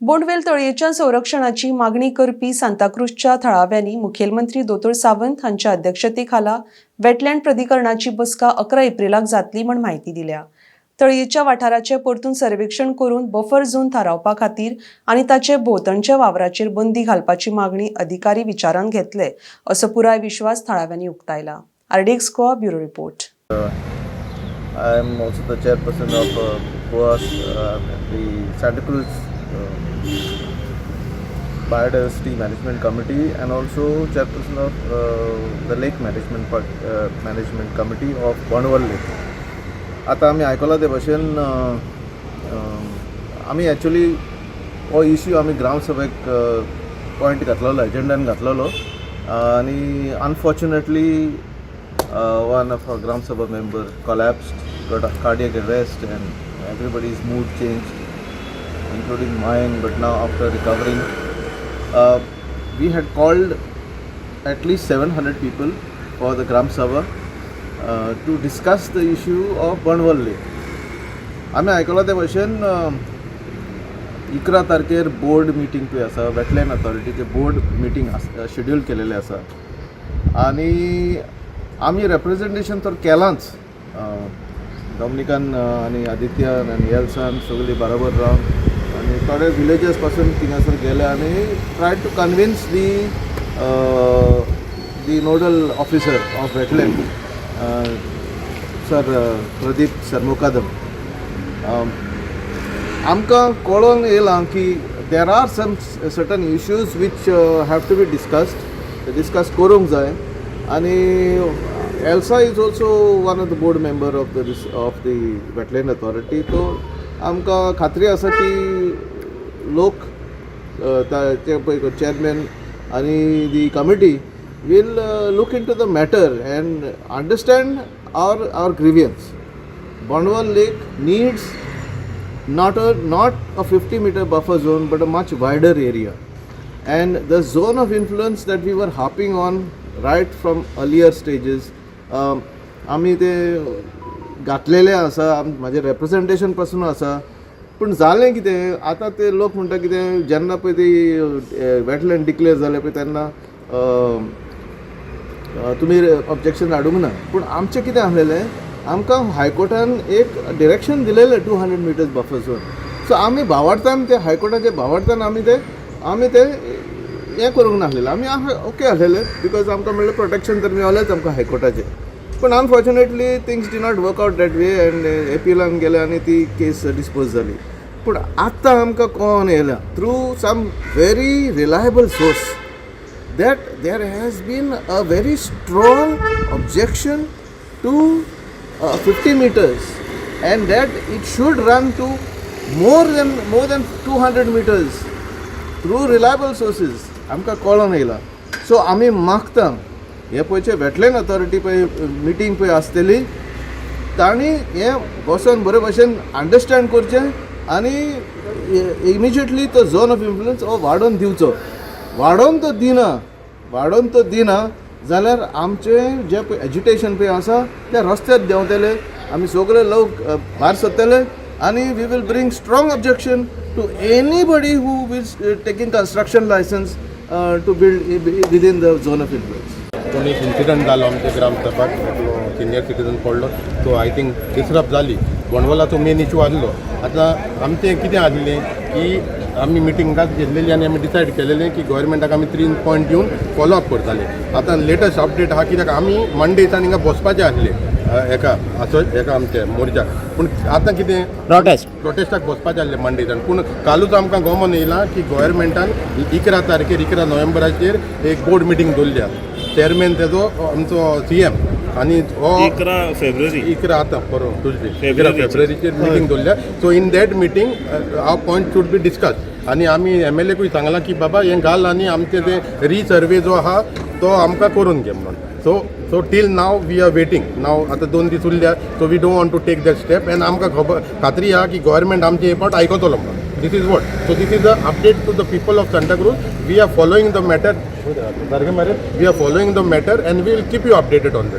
बोंडवेल तळयेच्या संरक्षणाची मागणी करपी सांताक्रूजच्या थळाव्यांनी मुखेलमंत्री दोतोर सावंत हांच्या अध्यक्षतेखाला वेटलँड प्राधिकरणाची बसका 11 एप्रिलाक जातली म्हण म्हायती दिल्या. तळयेच्या वाठाराचें परतून सर्वेक्षण करून बफर झोन थारावपा खातीर आनी ताचे भोंवतणच्या वावराचेर बंदी घालपाची मागणी अधिकारी विचारांत घेतले असो पुराय विश्वास थळाव्यांनी उक्तायला. RDX Goa, bureau report. I am also the chairperson of Goa's, the Santa Cruz Biodiversity Management Committee and also chairperson of the Lake Management Management Committee of Bondwal Lake. आतां आमी आयकलां ते भशेन आमी एक्चुली हो इश्यू आमी ग्रामसभेक point घातलेलो, एजेंडान घातलेलो आनी unfortunately one of our Gram Sabha member collapsed, got a cardiac arrest, and everybody's mood changed, including mine. But now, after recovering, we had called at least 700 people for the Gram Sabha to discuss the issue of Bondwal Lake. आमी आयकलां ते भशेन 11 तारखेर board meeting पळय आसा, wetland ऑथॉरिटीचे board meeting schedule केलेलें आसा आनी आमी रेप्रेजेंटेशन तर केलांच, डॉमिनिकान आनी आदित्यान आनी एल्सान सगळीं बरोबर रावन आनी थोडे विलेजर्स पासून थिंगासर गेले आनी try to convince the nodal officer of wetland, sir Pradeep Sarmokadam. आमकां कळोन येयलां की there are some certain issues which have to be discussed, discuss करूंक जाय आनी Elsa is also one of the board member of the wetland authority. तो आमकां खात्री आसा की लोक ते पळय चेअरमॅन आनी the committee will look into the matter and understand our grievance. Bondwal Lake needs not a 50-meter buffer zone but a much wider area, and the zone of influence that we were harping on right from earlier stages, आमी ते घातलेले आसा, म्हाजें representation पासून आसा. पूण जालें कितें, आतां ते लोक म्हणटा कितें, जेन्ना पळय ती वेटलँड डिक्लेअर जालें पळय तेन्ना तुमी ऑब्जेक्शन हाडूंक ना. पूण आमचें कितें आसलेलें, आमकां हायकोर्टान एक direction दिलेलें, 200 meters buffer zone. So आमी भावार्थान ते हायकोर्टाचे भावार्थान आमी ते हें करूंक नासलेलें. आमी ओके आसलेले because आमकां म्हणलें प्रोटेक्शन तर मेवलेंच आमकां हायकोर्टाचें. पूण unfortunately things did not work out that way and एपिलान गेले आनी ती केस डिस्पोज जाली. पूण आतां आमकां कळोन येयला through some very reliable source that there has been a very strong objection to 50 meters and that it should run to more than 200 meters through reliable sources आमकां कळोन येयला. सो आमी मागता, हे पळयचे वेटलँड ऑथॉरिटी पळय मिटींग पळय आसतली, तांणी हें बसोन बरे भशेन अंडरस्टँड करचें आनी इमिजिएटली तो झोन ऑफ इन्फ्लुयन्स हो वाडोवन दिवचो. वाडोवन तो दिना, वाडोवन तो दिना जाल्यार आमचें जें पळय एजिटेशन पळय आसा तें रस्त्यार देंवतले. आमी सगळे लोक भायर सरतले आनी we will bring strong objection to anybody who is taking construction license to build within the zone of influence. पूण एक इन्सिडंट जालो आमच्या ग्रामसभाक, एकलो सिनियर सिटीजन पडलो. सो I think disturb जाली. बोंडवलाचो मेन इशू आसलो. आतां आमचें कितें आसलें की आमी मिटिंगाक घेतलेली आनी आमी डिसायड केलेलें की गव्हर्मेंटाक आमी तीन पॉयंट दिवन फॉलो अप करताले. आतां लेटस्ट अपडेट आहा, कित्याक आमी मंडेच्यान हिंगा बसपाचें आसले एका असो एका आमचे मोर्चाक. पूण आतां कितें प्रोटेस्ट प्रोटेस्टाक बसपाचें आसलें मंडेच्यान. पूण कालूच आमकां गमन येयलां की गव्हर्मेंटान 11 तारखेर, 11 नोव्हेंबराचेर एक बोर्ड मिटींग दवरल्या. चेअरमॅन तेजो आमचो सीएम आनी हो 11 फेब्रुवारी. 11, आतां परवा ट्युजडे, 11 फेब्रुवारीचेर. फेब्रुवारीचेर मिटींग दवरल्या. So in that meeting our point should be discuss. आनी आमी एमएलएकूय सांगलां की बाबा हें घाल आनी आमचें तें रिसर्वे जो आहा तो आमकां करून घे म्हणून. So till now we are waiting now. आतां 2 दीस उरल्या, so we don't want to take that step and आमकां खबर खात्री आहा की गव्हर्मेंट आमचे हे पावट आयकतलो म्हणून. This is what, so this is the update to the people of Santa Cruz. We are following the matter सारकें मरे, we are following the matter and we will keep you updated on that.